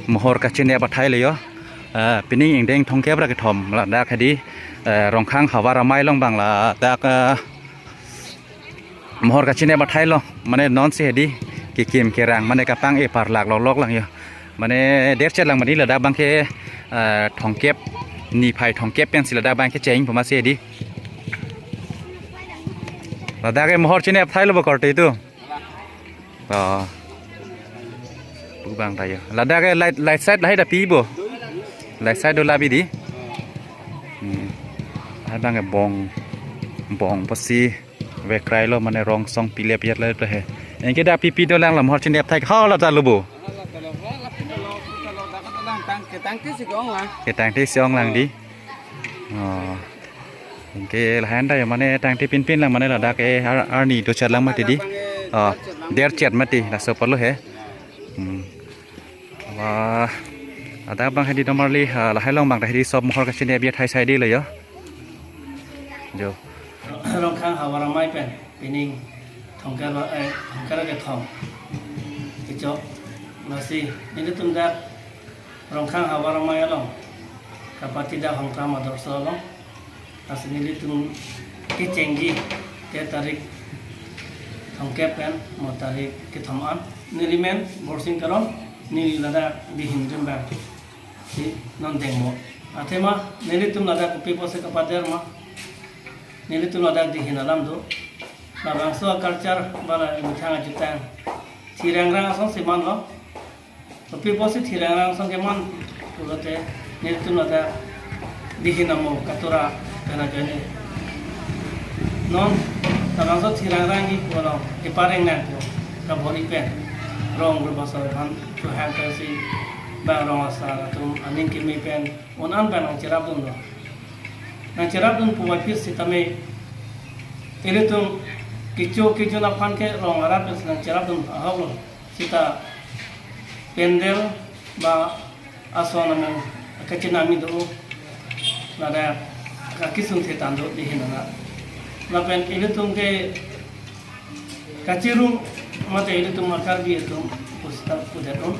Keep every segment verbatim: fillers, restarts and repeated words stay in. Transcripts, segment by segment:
Mohor kachinep athai le yo. Eh, pining ingdeng thomkep ra kethom ladak hedi, eh, Rongkhang havar amei along abang ladak, eh, mohor kachinep athai lo. Mane nonsi hedi kekim kerang mane kapang-e parlak loklok lang yo. Mane derchet lang mane ladak abangke, eh, thomkep, niphai thomkep pensi ladak abangke cheng pu masi hedi. Ladak ke mohor chinep athai lo bo korte itu. Oh. Pu abang ta yo. Ladak ke light, light side lahai ta pi bo. Light side do labi di. Hmm. Hai abangke bong, bong pusi vekrai lo mane rong song pilep yet le he. Anke dak pipi dolang la mohor chinep athai hau la ta lo bo. Ketang, ketang ti si ong lang. Ketang ti si ong lang di. Oh. Anke lahen ta yo mane tangte pinpin lang mane ladak ke ar-, arni dochet lang mati di. Oh, derchet mati laso apotlo he. Hmm. Wah. Ladak abang hedi domarli, ah, lahai along abang ta hedi sob mohor kachinep athai sai di lo yo. Jo. Rongkhang havar amei pen pining thomkep, eh, thomkep ra kethom kechok. Lasi nelitum dak Rongkhang havar amei along kapatida Hongkram Adorsho along. Lasi nelitum kechengji ke tarik thomkep pen mo tarik kethom an. Neli men Borsing Teron, neli ladak dihin rimbang si non dengmo. Athema nelitum ladak kopi pusi kapader ma. Nelitum ladak dihin alam do. Labangso culture bala imethang ajutang thirangrang asonsi man lo. Kopi pusi thirangrang asonsi man pulote nelitum ladak dihin amo katora pen ajoine. Non labangso thirangrang ji pu along ipareng nangpo kabor-i pen. Rong ru basar aphan chuhang pensi bang rong asar atum aning kimi pen un-an pen nangcherapdun lo. Nangcherapdun pu aphi sitame ilitum kecho kejun aphan ke rong arat pensi nangcherapdun ahok lo. Sita pandal ba ason among kachinami do ladak kakisung thetan do dihin arat. Lapen ilitum ke kachirung mate ilitum a-Karbi atum pusita pudet un.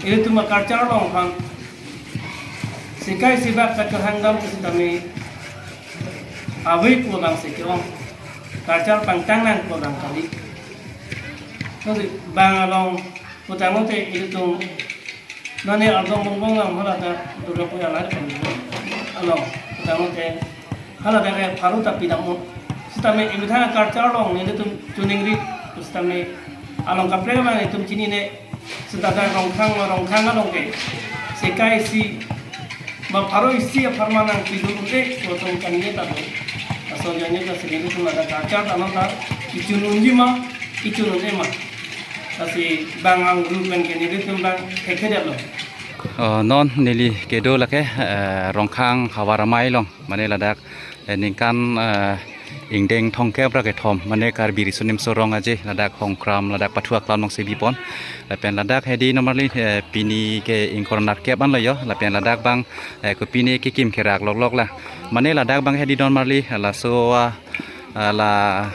Ilitum a-culture along aphan sekai sibak kachehang dam pusitame ave pu abang si ke-ong. Culture pangtang nang pu abang kali. Nasi bang along putang te ilitum nane ardom bongbong lang hala ta Durga Puja lahai pen along putang te hala ta ke pharo ta pidam un. Sitame imethang culture along nelitum choningri sitame along kaprek abang itum chinine. Sita dak Rongkhang, Rongkhang along ke sekai isi ba pharo isi apharman nangpidun un-e pu atum kaningje ta do. Laso ajoine ta si nelitum ladak culture ta non ta kechun unji ma, kechun un-e ma. Lasi bang angru pen ke nelitum bang thekthe detlo. Oh, non neli kedo lake, eh, Rongkhang havar amei along mane ladak, eh, ningkan, eh, ingdeng thomkep ra kethom mane Karbi Riso Nimso Rong Aje ladak Hongkram ladak pathu aklam along si bipon. Lapen ladak hedi normally, eh, pini ke ingkoi ra nerkep an lo yo. Lapen ladak abang, eh, kopine kekim kerak loklok la. Mane ladak abang hedi normally laso, ah, ah, la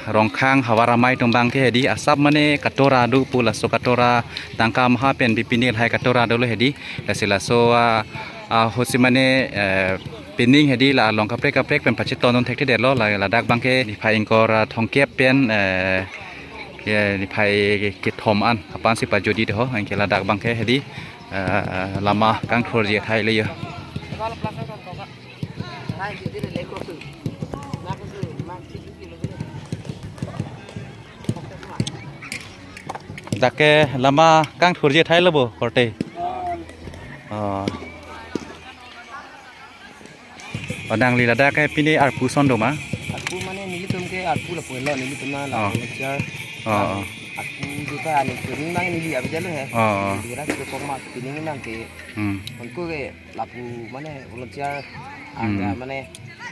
Rongkhang havar amei atum abang ke hedi asap mane katora do pu laso katora tangka maha pen bipine lahai katora dolo hedi. Lasi laso, ah, ah, hosi mane, eh, pining hedi la along kaprek kaprek pen pachetondun thekthe detlo la ladak abang ke niphai ingkoi ra thomkep pen, eh, ke niphai kethom an aphan si pajodi de ho anke ladak abang ke hedi, eh, lama kangthurji athai le yo. Dak ke lama kangthurji athai lo bo korte. Oh. Odang li ladak ke pini arpu ason do ma? Arpu mane nelitum ke arpu lapu lo nelitum na la. Oh. Volunteer. Oh, oh. Arpu juta ani kuning nang neli abjalo he. Oh, oh. Dura ke kok ma pining nang ke. Hmm. Onko ke lapu mane volunteer Hmm. Ada mane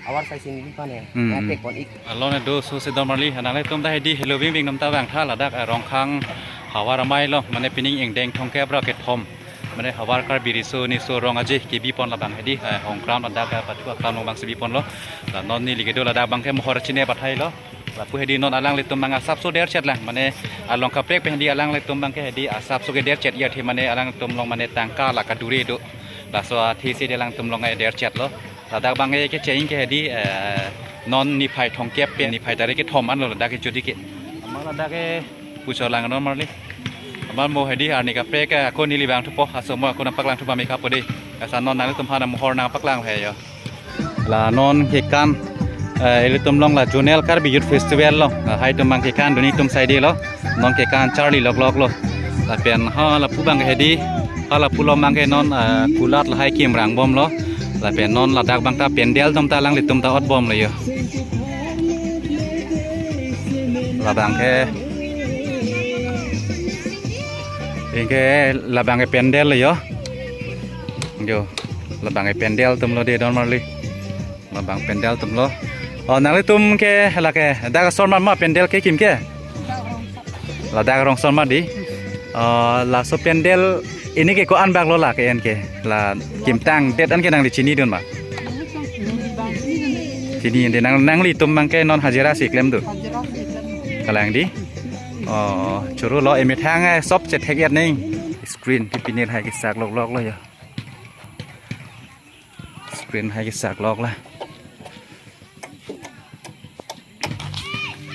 awar sai sini di pane. Hmm, Ya hmm. Tek pon ik. Alone do so se domarli hanang le tum ta hedi hello bing bing nom ta vang tha ladak, eh, Rongkhang havar amei along mane pining ingdeng thomkep ra kethom. Mane havar Karbi Riso Nimso Rong Aje kebipon labang hedi, eh, Hongkram ladak, eh, pathu aklam along abang si biponlo. La non neli kedo ladak abang ke mohor chinep athai lo. Lapu hedi non alanglitum abang asapso derchet lang, mane along kaprek pen hedi alanglitum abang ke hedi asapso ke derchet ya thi, mane alanglitum along mane tangka la kadure do. Laso athesi hedi alanglitum along ke derchet lo. Ladak abang ke kecheng ke hedi, eh, non niphai thomkep pen niphai tarik kethom anlo ladak ke jodi ke. Amat ladak ke pucho lang non marli. Amat mo hedi arni kaprek ke ako neli abang thupo, aso mo ako nangpaklang thupo me kapo dei. Kasa non nanglitum aphan mohor nangpaklang he yo. La non kekan, eh, ilitum along la Zonal Karbi Youth Festival lo. La lahai atum abang kekan dun-i atum saide lo. Non kekan charli loklok lo. Lapen ha lapu abang hedi, ha lapu along abang ke non, eh, kulat lahai kim rangbom lo. Lapen non ladak abang ta pandal atum ta alanglitum ta otbom lo yo. Labang ke, anke labang ke pandal lo yo. Yo, labang ke pandal atum lo dei don marli. Labang pandal atum lo. Oh, nanglitum ke lake dak asor ma ma pandal kekim ke? Ladak rong asor ma dei. Oh, laso pandal pini ke ko-an bak lo la ke-en ke? La kim tangdet an ke nangli chinidun ma? Chinidunde, nang, nanglitum abang ke non hajira si klem do. Kalang dei. Oh, choro lo emethang, eh, sop chethek-et neng. Screen pipinir hai kesak loklok lo yo. Screen hai kesak lok la.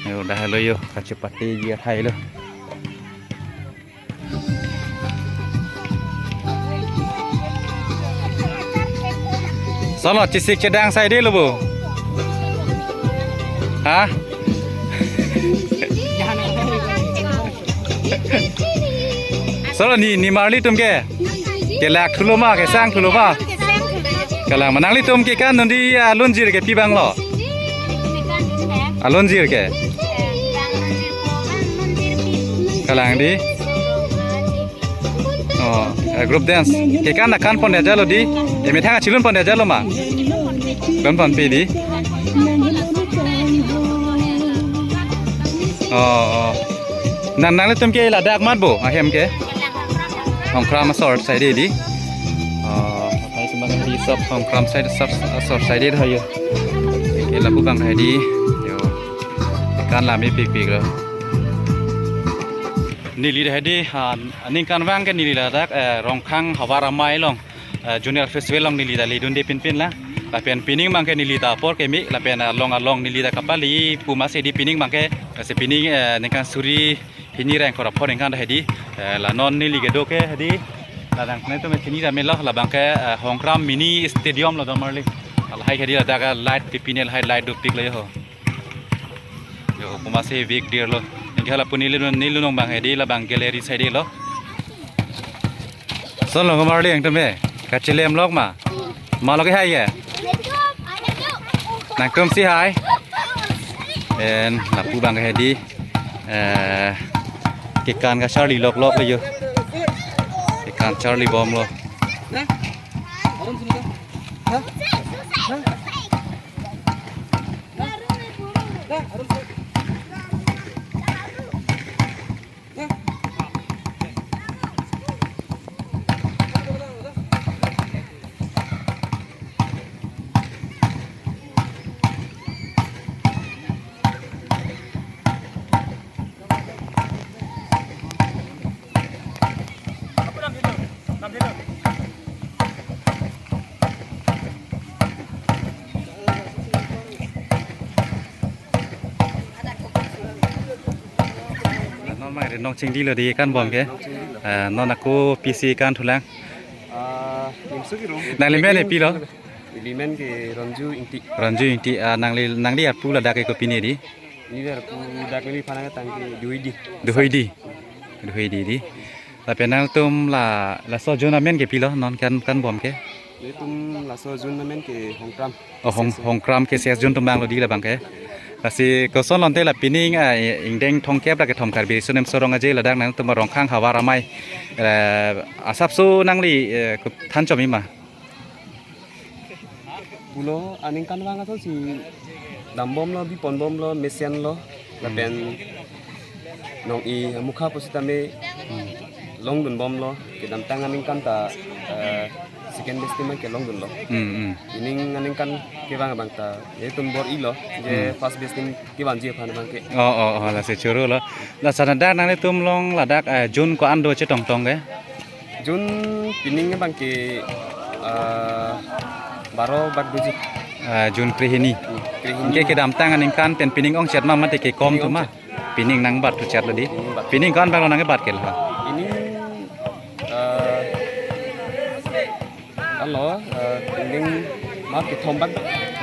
Yo, dah lo yo, kachepate ya hai lo. Solo chisik chedang saide lo bo. Ha? Solo ne, ne marli atum ke? Kelak thulo ma, kesang thulo ma? Kalang ma, nanglitum kekan dun dei, ah, lunjir ke pi abang lo? Ah, lunjir ke? Kalang dei. Oh, eh, group dance. Kekan akan pon dia jalo dei. Emethang chilun pon dia jalo ma? Pon ponpe dei. Oh, oh. Nang, nanglitum ke ladak amat bo, ahem ke? Hongkram asor saide dei. Oh, hai teman di sop Hongkram side asor, asor saide ho yo. Ke lapu abang hai dei. Yo. Kan la mepikpik lo. Neli dak hedi, ah, ningkanvang ke neli ladak, eh, Rongkhang Havar Amei along, eh, Zonal Festival along neli dak ledunde pinpin la. Lapen pining abang ke neli dak apor keme, lapen, eh, along along neli dak kapale pu amatsi dei pining abang ke, eh, si pining, eh, ningkan suri hini ra ingkoi ra phongo ningkan dak hedi, eh, la non neli kedo ke hedi, la nanglitum chini ra melo, labang ke, eh, Hongkram Mini Stadium lo don marli. Lahai hedi ladak light pipine lahai light dopik lo yo ho. Yo, pu amatsi vek dir lo. Anke lapu neli, neli along abang hedi labang gallery saide lo. Solo ko marli nangtum he. Kachelem lok ma? Ma lo ke hai ke? Nangtum si hai. En lapu abang hedi. Eh, kekan kacharli loklok lo yo. Kekan charlibom lo. Non abang ri nong chingdi lo dei kanbom ke. Ah, non ako pisi kan thulang. Ah, Nimso Kirum. Nangli men ke pilo? Neli men ke Ronju Ingti. Ronju Ingti, ah, nangli, nangli arpu ladak ke kopine dei? Neli arpu dak neliphan tangte Duhoidi. Duhoidi. Duhoidi dei. Lapen nangtum la, laso zone amen ke pilo non kan, kanbom ke? Nelitum laso zone amen ke Hongkram. Oh, Hong, Hongkram K C S zone atum abang lo dei labang ke. Lasi koson lonte la pining, ah, ingdeng thomkep ra kethom Karbi Riso Nimso Rong Aje ladak nangtum Rongkhang Havar Amei, eh, asapso nangli, eh, kuthan chomi ma? Pulo aningkanvang asonsi dambom lo, biponbom lo, mesen lo, lapen nong-i mukha pusitame longdunbom lo, kedamtang aningkan ta, eh, Second best team abang ke longdunlo. Hmm, hmm. Pining aningkan kevang abang ta, ya itum bor-ilo, je Hmm. first best team kevangji aphan abang ke. Oh, oh, oh, lasi choro lo. Lasi ladak nanglitum along ladak, eh, June ko-an do chetongtong ke? June pining abang ke, eh, baro bak doji. Eh, June krehini. Hmm, krehini. Anke kedamtang aningkan pen pining ongchet ma mate kekom Pining tu ma? ongchet. Pining nangbat tu chet lo di. Pining bat. Pining ko-an bak lo nangkebat ke lo? Pining, eh, alo, eh, pining ma kethom bak.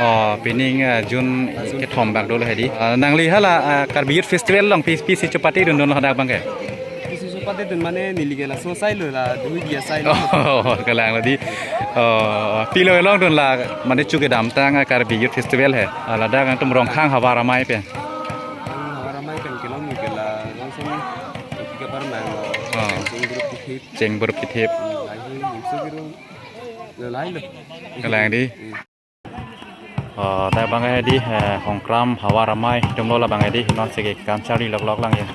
Oh, pining, eh, June Ah, June. kethom bak dolo hedi. Eh, nangli hala, eh, Karbi Youth Festival along pi-, pisi chepatedun dun lo hadak abang ke? Pisi chepatedun mane neli ke laso asai lo, la dui dia asai lo. Oh, kalang lo di. Oh, pilo longdun la mane chu kedamtang, eh, Karbi Youth Festival he. Ah, ladak nangtum Rongkhang Havar Amei pen. Rongkhang Havar Amei pen kelong ni ke la langsung ke parmang. Oh. Cheng berup kithip. Cheng berup kithip. Hmm, langsung imsu girung. Lo lai lo. Kalang di. Hmm. Oh, ta abang ke di, eh, Hongkram Havar Amei atum lo la abang ke di, non si ke kam charli loklok lang ya.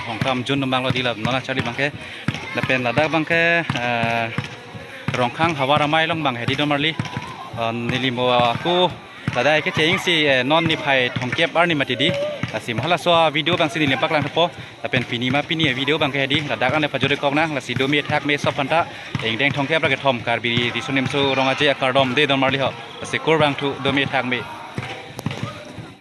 Hongkram June atum abang lo di la non charli abang ke. Lapen ladak abang ke, eh, Rongkhang Havar Amei along abang hedi don marli. Eh, neli mo ako ladak ke cheng si, eh, non niphai thomkep arni mati di. Lasi ma halaso video abang si neli paklang thepo. Lapen pini ma pini video abang ke hedi. Ladak an le pajut-ik kok nang, lasi dome thakme sop aphanta. Ingdeng thomkep ra kethom Karbi Riso Nimso Rong Aje akardom de don marli ho. Lasi kurvangthu, dome thakme.